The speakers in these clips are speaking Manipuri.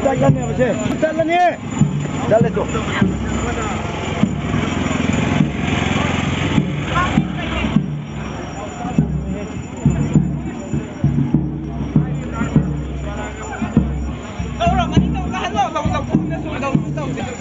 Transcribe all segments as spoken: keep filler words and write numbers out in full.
ꯆꯠꯂꯅꯦꯕꯁꯦ꯫ ꯆꯠꯂꯅꯤ꯫ ꯆꯠꯂꯦ ꯇꯨ꯫ ꯇꯧꯔꯝꯃꯅꯤ, ꯇꯧ, ꯀꯥꯍꯜꯂꯣ, ꯂꯧ, ꯂꯧ, ꯂꯧ, ꯂꯧ, ꯂꯧ, ꯂꯧ꯫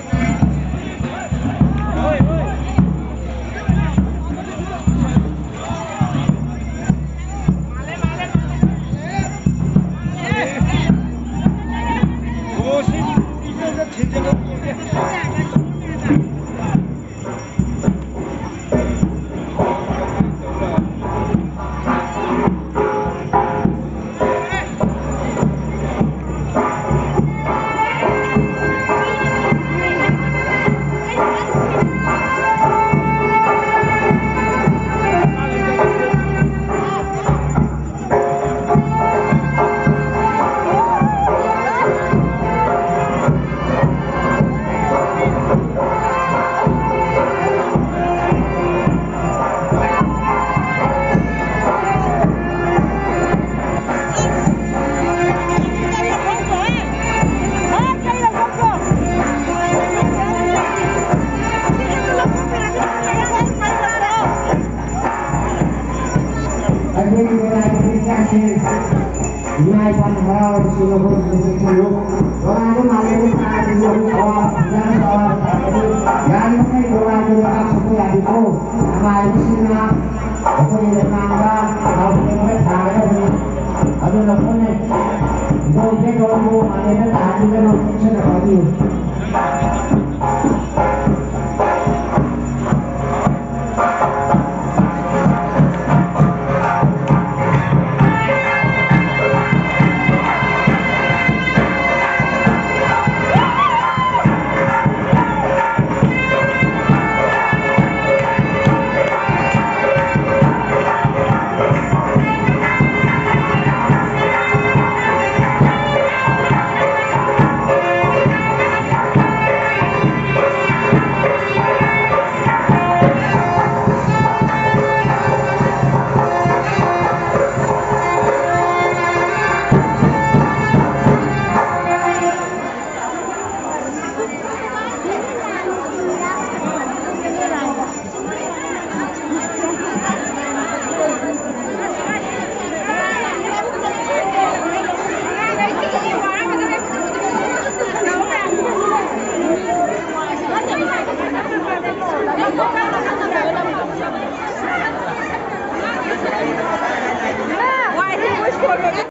ꯑꯩꯈꯣꯏꯒꯤ ꯃꯅꯥꯛꯇ ꯏꯆꯥꯁꯤꯡ ꯏꯃꯥ ꯏꯄꯥꯅ ꯍꯔꯥꯎꯔꯕꯁꯨ ꯅꯈꯣꯏꯅ ꯅꯨꯡꯁꯤꯁꯤꯜꯂꯨ꯫ ꯕꯣꯔꯥꯗ ꯃꯥꯂꯦꯝꯗ ꯊꯥꯔꯤꯕ ꯑꯋꯥꯕ ꯄꯤꯖꯅꯕ ꯑꯋꯥꯕ ꯊꯥꯔꯒꯅꯤ꯫ ꯌꯥꯔꯤꯕꯃꯈꯩ ꯕꯣꯔꯥꯒꯤ ꯃꯔꯥ ꯁꯣꯛꯄ ꯌꯥꯗꯦꯀꯣ꯫ ꯑꯃꯥꯏꯕꯁꯤꯡꯅ ꯑꯩꯈꯣꯏꯒꯤ ꯂꯩꯉꯥꯛꯗ ꯊꯥꯎ ꯇꯩꯔꯒ ꯊꯥꯒꯗꯕꯅꯤ꯫ ꯑꯗꯨꯅ ꯄꯨꯟꯅ ꯏꯀꯣꯛ ꯏꯐꯦꯛ ꯇꯧꯔꯒ ꯃꯥꯂꯦꯝꯗ ꯇꯥꯍꯟꯕꯤꯒꯅꯨ꯫ ꯆꯦꯛꯁꯤꯟꯅ ꯄꯥꯏꯕꯤꯌꯨ꯫